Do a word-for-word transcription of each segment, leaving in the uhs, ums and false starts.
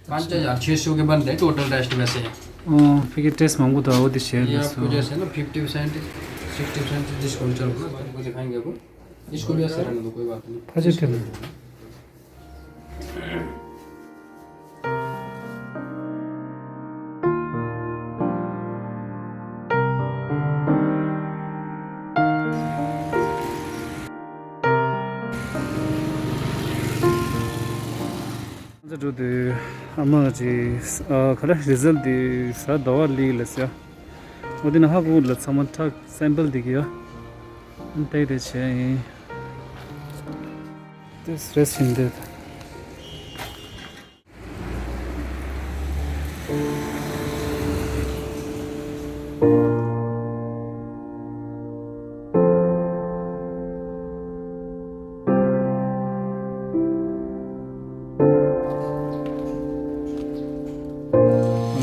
पाँच हज़ार छः सौ के बनते हैं टोटल टेस्ट वैसे। अँ, फेरि टेस्ट महँगो त हो त्यसै। या, सो पूजा से ना fifty percent, sixty percent discount चल रहा है, मुझे खाएंगे अब। इसको भी ऐसे रहने दो, कोई बात नहीं। First time. འཛུལ་འགྲོ་དུས་ཨ་མ་ཅིག་ཨ་ག་རེ་རི་ཛལ་དེ་ཟླ་བ་ལི་ལ་ཟེར། འོ་དེ་ན་ཧ་གོ་ལ་ཚང་མ་ཁྲག་སེམ་པལ་དེ་གི་ཡ། ཨན་ཏེ་དེ་བྱས་ཡིན། དེ་སི་རེ་སི་ཡིན་དེ། ང་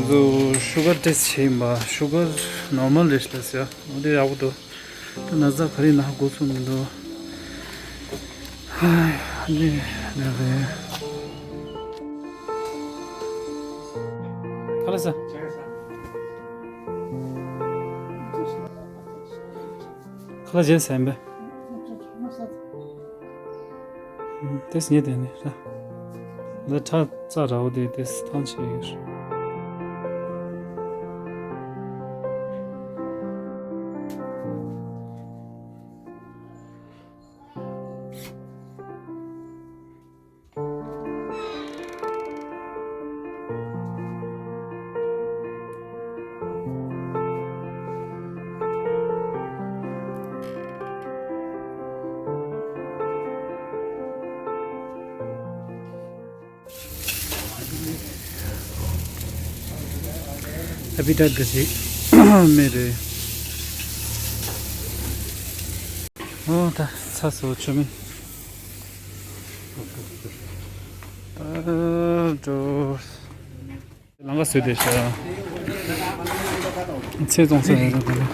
ཚོ་ཤུ་གར་ཊེ་སི་ཊི་བྱས་ཡིན་པ། ཤུ་གར་ནོར་མལ་རེད་ཤག་ཟེར། འོ་དེ་ཡག་པོ་འདུག་ད་ན་ཚ་ག་རེ་ན་འགོ་ཚུགས་མི་འདུག་ཧ་ནི་ནི་རེད། ཁ་ལག་ཟ། ཁ་ལག་བྱས་ཟ་ཡིན་པས། དེ་སྙེ་དེ་ནི་ར། འདི་ཁྲག་རྩ་ར་བོ་དེ་དེ་ཐང་ཆད་ཡོད། ཨ་པི་ཊ་ཊི་ག་ཞིག་མེད་རེད། ཨོ་ད་ཚ་སོ་ཆོ་མིན། ད་འགྲོ། ལང་ཀ་བཟོས་བསྡད་ཤག་ཚེ་བཙོང་ས་རེད་ད་ལ། ཨོ་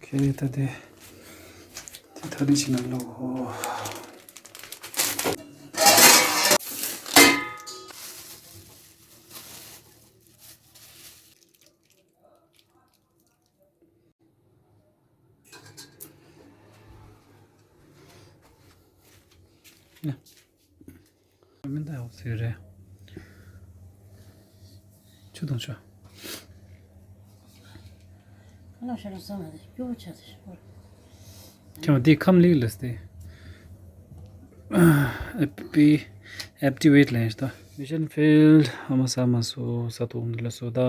ཁེ་ད་དེ་དེ་ཐ་རི་ཕྱི་ན་ལོ། ཡ། མི་འདའ་ཡོག་ཟེར་རེད། ཆུ་དང་ཆུ། ཁ་ལག་ཤ་ར་སོང་ན་སྐྱོ་བོ་ཆགས་ཏེ་ཤོག་ཁྱོད་འདི་ཁམས་ལིག་ལས་ཏེ། ཨེ་པི་ཨེག་ཊི་ཝེ་ཊི་ལེན་ཤ་ད། མི་ཤན་ཕེལ་ཨ་མ་ས་མ་སོ་ས་ཏོ་འདི་ལ་སོ་ད།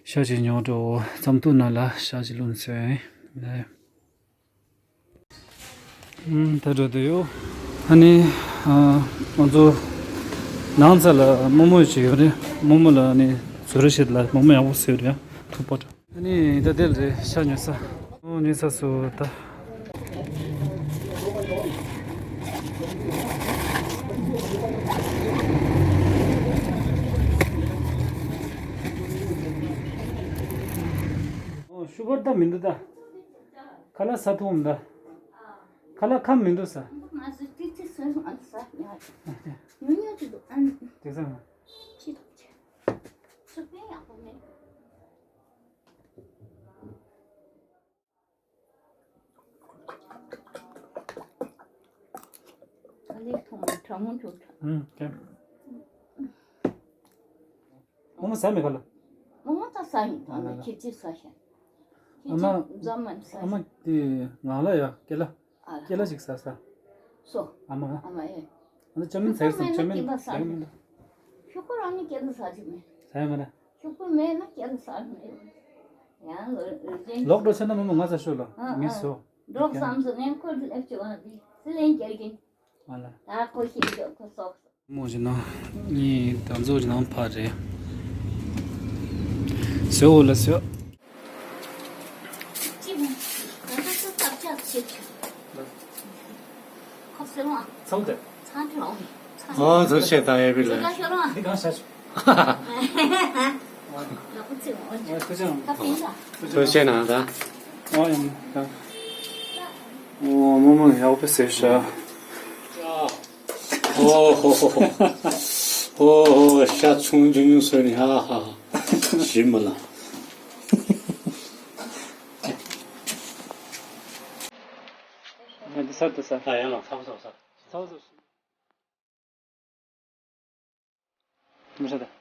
ཤ་ཅིག་ཉོ་འགྲོ། ཙམ་ཏུ་ན་ལ་ཤ་ཅིག་ལུན་སོན། ད་འགྲོ་དུ་ཡོད། ཨ་ནི་ང་ཚོ་ནང་ཚ་ལ་རྨོ་མོ་ཅིག་ཡོད་རེད། རྨོ་མོ་ལ་ཨ་ནི་བཟོ་རེ་བྱེད་ལ་རྨོ་མོ་ཡག་པོ་བཟོས་རེད། ཐུག་པ་འདྲ། ཨ་ནི་ད་དེ་ལ་རེད་ཤ་ཉོ་ས། ཨོ་ཉོ་ས་སུ་ད། ཨོ་ཤུ་གར་ད་མི་འདུག་ད། ཁ་ལག་ཟ་ཐུབ་འམ་ད། ཁ་ལག་ཁམ་མི་འདུག་ས། ང་ཚོ་ཏི་ཏི་སོན་ཨ་ཟ་ཉག་ཉུང་ཉུང་ཅིག་འདུག་ཨ། དེ་ཚང་མ། ཅི་ཐུབ་ཆེ། སུ་པན་ཡག་པོ་མེད། ཨ་ལེ་ཐོང་མ་གྲང་མོ་འདུག་ཨུམ་ཀེ། རྨོ་མོ་ཟ་མེད་ག་ལ། རྨོ་མོ་ད་ཟ་ཡིན། ད་ཨ་ལ་ལ། ཁྱེད་ཅི་ཟ་ཤེས། ཨ་མ། ཁྱེད་ཅི་འཛམ་མ་ཟ་ཨ་མ་ཤེས། དེ་ང་ལ་ཡ་ཀེ་ལ། ཨ་ལ། ཀེ་ལ་ཞིག་ཟ་ཟ། སོ། ཨ་མ། ཨ་མ་ཨེ། ཨ་ལ་ཅོ་མིན་ཟ་ཡི་སམ་ཅོ་མིན་ཟ་ཡི་མིན་ད། ཤོག་ཁོ་རང་ནི་ཀེ་ལ་ཟ་ཅིག་མེད། ཟ་ཡི་མ་ར། ཤོག་ཁོ་མེད་ན་ཀེ་ལ་ཟ་མེད། ཡང་ལོ་ལོ་ཅན། ལོག་འགྲོ་ཆེ་ན་མ་མ་ང་ཟ་ཤོག་ལ། ཨ་ངས་ཨ་སོ། འགྲོ་བསམ་སོ་ནས་ཁོ་ལེབ་ཅོ་ཨ་དེ་སི་ལེན་ཀེ་ལ་ཀིན། ཨ་ལ། ད་ཁོ་ཤེས་ཆོག་ཁོ་སོགས། མོ་ཞིག་ན་ནི་ད་མཛོ་ཞིག་ན་ཕ་རེད། སེའུ་ལ་སེའུ། ཅི་མོ། ད་ལྟ་ཚོ་ཐབས་ཆག་བྱེད་ཀྱི། ཁོ་སེ་ལོང་། ཚང་དེ། ཚང་དེ་ལོང་། ཨོ་ཚོ་ཤེས་དང་ཡས་པི་ལ། ཚོ་ཤེས་ལོང་། འདི་གང་ཤ་ཆུ། ཡག་པོ་ཚིག་མོ། ཨོ་ཁུ་ཆང་། ད་ཕིན་ད། ཚོ་ཤེས་ན་ད། ཨོ་ཡང་ད། ཨོ་མོ་མོ་ཡག་པོ་ཟེར་ཤ། ཨོ་ཧོ་ཧོ་ཧོ། ཨོ་ཧོ། ཤ་ཆུང་ཆུང་ཆུང་བཟོས་ནས། ཧ་ཧ་ཧ། ཞིམ་མ་ལ། ང་འདི་ཟ་འདི་ཟ། ད་ཡང་ལ་ཚ་བོ་ཚ་བོ་ཟ། ཚ་བོ་ཚ་བོ། མི་ཟ་ད།